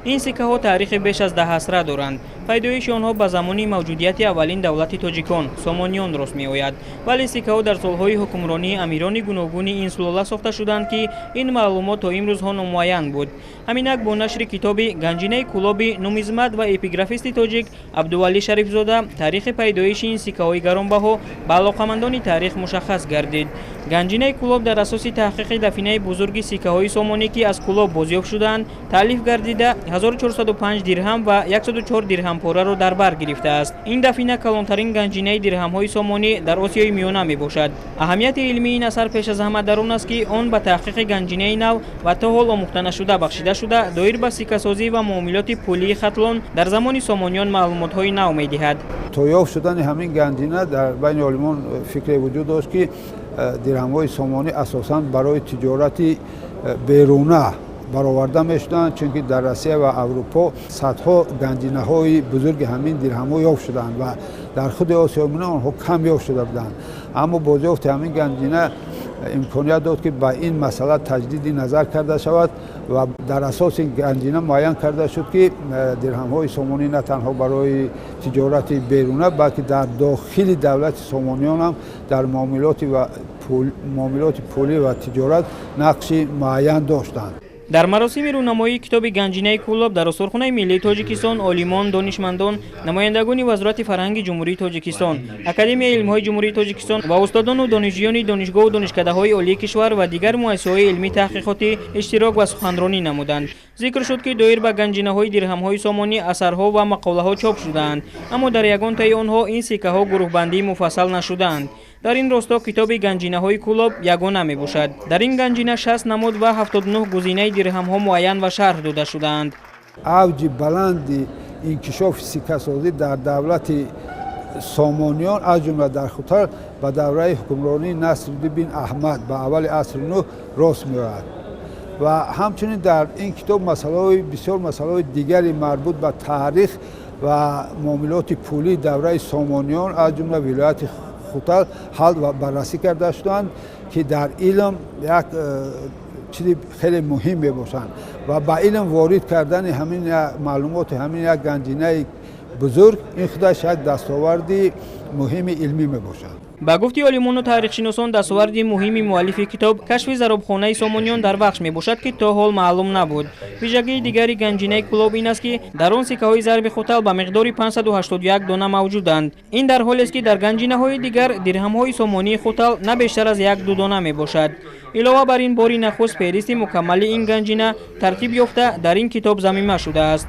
Ин сиккаҳо таърихи беш аз 10 асра доранд. Пайдоиши онҳо ба замони мавҷудияти аввалин давлати тоҷикон Сомониён рост меояд. Вале сиккаҳо дар солҳои ҳукмронии амирони гуногуни ин сулола сохта шуданд, ки ин маълумот то имрӯзҳо номуайян буд. Ҳаминак бо нашри китоби Ганҷинаи Кӯлоби нумизмат ва эпиграфисти тоҷик Абдувалӣ Шарифзода таърихи пайдоиши ин сиккаҳои гаронбаҳо ба алоқамандони таърих мушаххас гардид. Ганҷинаи Кӯлоб дар асоси таҳқиқи дафинаи бузурги сиккаҳои сомонӣ, ки аз Кӯлоб бозёфт шудаанд, таълиф гардида 1405 дирҳам ва 104 дирҳампораро дар бар гирифтааст. Ин дафина калонтарин ганҷинаи дирҳамҳои сомонӣ дар Осиёи Миёна мебошад. Аҳамияти илмии ин асар пеш аз ҳама дар он аст, ки он ба таҳқиқи ганҷинаи нав ва то ҳол омӯхта нашуда бахшида шуда, доир ба сиккасозӣ ва муомилоти пулии Хатлон дар замони сомониён маълумотҳои нав медиҳад. То ёфт шудани ҳамин ганҷина дар байни олимон фикре вуҷуд дошт, ки дирҳамҳои сомонӣ асосан барои тиҷорати беруна бароварда мешуданд, чунки дар Россия ва Аврупо садҳо ганҷинаҳои бузурги ҳамин дирҳамҳо ёфт шуданд ва дар худи Осиёи Миёна онҳо кам ёфт шуда буданд. Аммо бозёфти ҳамин ганҷина имконият дод, ки ба ин масъала таҷдиди назар карда шавад ва дар асоси ганҷина муайян карда шуд, ки дирҳамҳои сомонӣ на танҳо барои тиҷорати беруна, балки дар дохили давлати сомониён ҳам дар муомилоти пулӣ ва тиҷорат нақши муайян доштанд. Дар маросими рӯнамоии китоби Ганҷинаи Кӯлоб дар Осорхонаи миллии Тоҷикистон олимон, донишмандон, намояндагони Вазорати фарҳанги Ҷумҳурии Тоҷикистон, Академияи илмҳои Ҷумҳурии Тоҷикистон ва устодону донишҷӯёни донишгоҳу донишкадаҳои олии кишвар ва дигар муассисаҳои илмӣ таҳқиқотӣ иштирок ва суханронӣ намуданд. Зикр шуд, ки доир ба ганҷинаҳои дирҳамҳои сомонӣ асарҳо ва мақолаҳо чоп шудаанд, аммо дар ягонтаи онҳо ин сиккаҳо гурӯҳбандии муфассал нашудаанд. Дар ин росто китоби Ганҷинаҳои Кӯлоб ягона мебошад. Дар ин ганҷина 60 намуд ва 79 гузинаи дирҳамҳо муайян ва шарҳ дода шудаанд. Авҷи баланди инкишофи сиккасозӣ дар давлати сомониён, аз ҷумла дар Хутал, ба давраи ҳукмронии Насриддин бин Аҳмад ба аввали асри нӯҳ рост меояд. Ва ҳамчунин дар ин китоб масъалаҳои бисёр масъалаҳои дигари марбут ба таърих ва муомилоти пулии давраи сомониён, аз ҷумла вилояти Хутал, ҳал ва баррасӣ карда шуданд, ки дар илм як чизи хеле муҳим мебошанд ва ба илм ворид кардани ҳамин маълумоти ҳамин як ганҷинаи бузург ин худаш як дастоварди муҳими илмӣ мебошад. Ба гуфти олимону таърихшиносон, дастоварди муҳими муаллифи китоб кашфи заробхонаи сомониён дар Вахш мебошад, ки то ҳол маълум набуд. Вижагии дигари ганҷинаи Кӯлоб ин аст, ки дар он сиккаҳои зарби Хутал ба миқдори 581 дона мавҷуданд. Ин дар ҳолест, ки дар ганҷинаҳои дигар дирҳамҳои сомонии Хутал на бештар аз 1-2 дона мебошад. Илова бар ин, бори нахуст феҳристи мукаммали ин ганҷина тартиб ёфта дар ин китоб замима шудааст.